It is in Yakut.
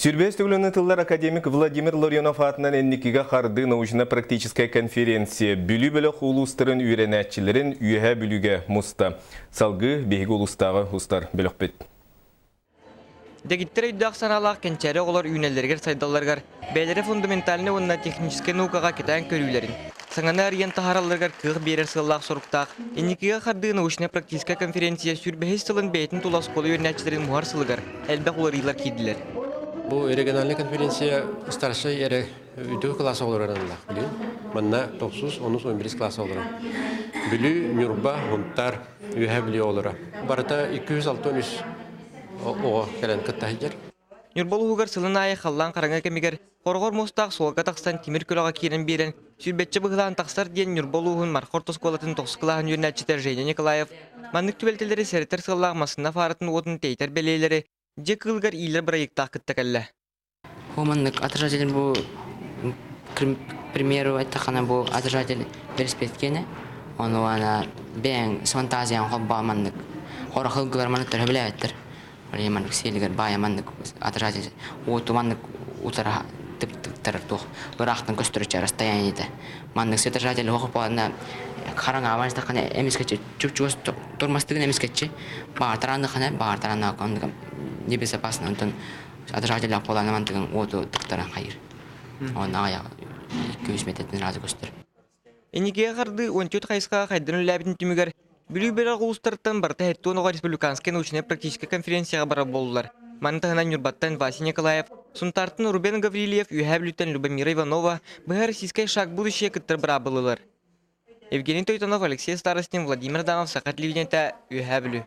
Сүрбэс төгүлүн ытыллар академик Владимир Ларионов аатынан Инникигэ хардыы научно-практическай конференция Бүлүү бөлөх улуустарын үөрэнээччилэрин Үөһээ Бүлүүгэ муста. Салгыы биһиги улуустааҕы устар бөлөхпүт. Дэгиттэр өйдөөх-санаалаах кэнчээри оҕолор үүнэллэригэр-сайдалларыгар бэйэлэрэ фундаментальнай уонна техническэй наукаҕа кэтээн көрүүлэрин, саҥаны арыйан таһааралларыгар кыах биэрэр сыаллаах-соруктаах Инникигэ хардыы научнай-практическай конференция сүүрбэһис сылын бэйэтин тула оскуола үөрэнээччилэрин муһар сылыгар элбэх уларыйыылар киирдилэр. Бу региональнай конференция старшай эрэ үрдүкү кылаас оҕолоро аналлаах билигин. Манна тохсус, онус, он бирис кылаас оҕолоро. Бүлүү, Ньурба, Сунтаар, Үөһээ Бүлүү оҕолоро. Барыта 263 оҕо кэлэн кытта сылдьар. Ньурба улууһугар сылын аайы халлаан хараҥа кэмигэр хороҕор муостаах суолга тахсан тимир көлөҕө киирэн биэрэн, сүүрбэччэ быһылаан тахсар диэн Ньурба улууһун Марха орто оскуолатын тохсус кылааһын үөрэнээччитэ Женя Николаев маннык түбэлтэлэри сэрэтэр сыаллаах массыына фаратын уотун тэйитэр бэлиэлэри дьиэ кыылыгар иилэр бырайыактаах кытта кэллэ. Бу маннык отражатель бу к примеру эттэххинэ бу отражатель велосипедкиэнэ ону ана бэйэҥ фантазияҥ холбоо маннык хорох ылгылар маннык төһө билээбэттэр Оле маннык сиэлигэр баайа маннык отражатель уоту маннык утара тыктар туох ыраахтан көстөрүччү расстояниета маннык светотражатель оһох буоланна хараҥаабан истэххинэ эмискэччи чуп-чугас тормозтыгын эмискэччи баҕартараанныххына баҕартарааннаах оннук небезопасно онтон отражатель буолан мантыгын уоту тыктаран хайыр онно аҕыйах 200 метртэн ыраазы көстөр. Инникигэ хардыы 14 хайысхаҕа хайдан үлэлээбитин түмүгэр Бүлүү бөлөх улуустарыттан барыта 70 оҕо республиканскай научнай-практическай конференцияҕа барар буоллулар. Маны таһынан Ньурбаттан Вася Николаев, Сунтаартан Рубен Гаврильев, Үөһээ Бүлүүттэн Любомира Иванова быһа Российскай шаг будущее кыттар быраабылалар. Евгений Тойтонов, Алексей Старостин, Владимир Адамов, Саха телевидениета, Үөһээ Бүлүү.